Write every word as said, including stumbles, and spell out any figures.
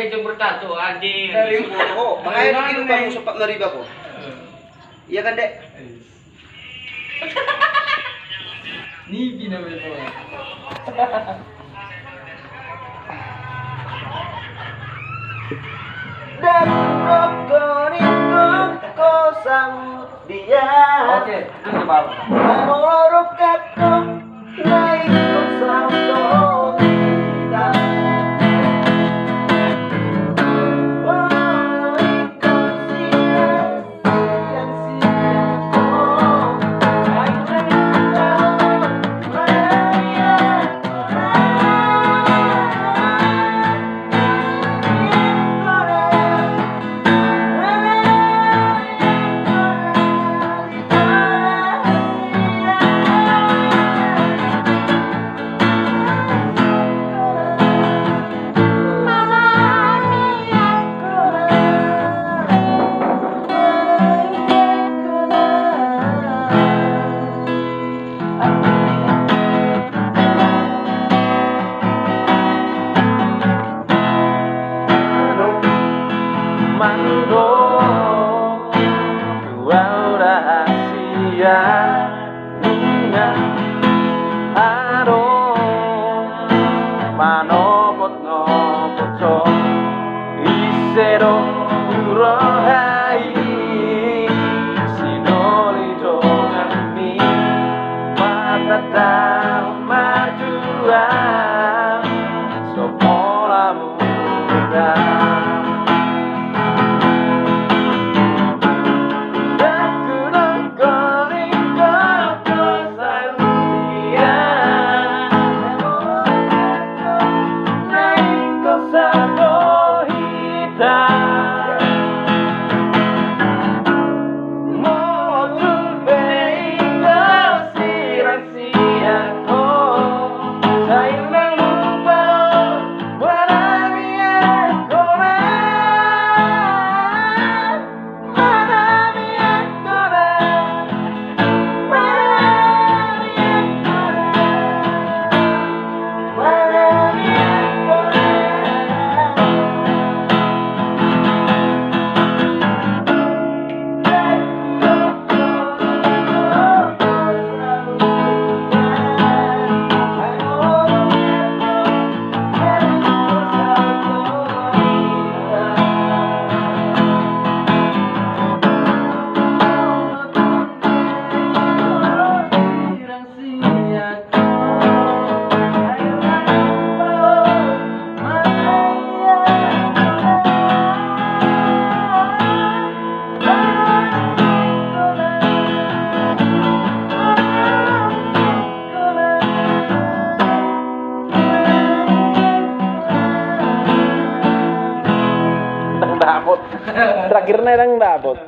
Jemur tato, anjing. Dari Oh, makanya Dari bikin mana, lupa nih? Musuh Pak Mariba kok. Iya kan, Dek? Ni bina bebo. Dan rokok ni kok kosong. Dia. Oke, itu sebab. Moro kato naik kosong kita. Mandok tu au rahasia nunga adong manopot-nopot ho. Ise do tu roha i sinoli donganmi, martandang ma tu au so pola muda. Daku nongkoling koko saludia. Ndang dapot. Terakhirna ndang dapot.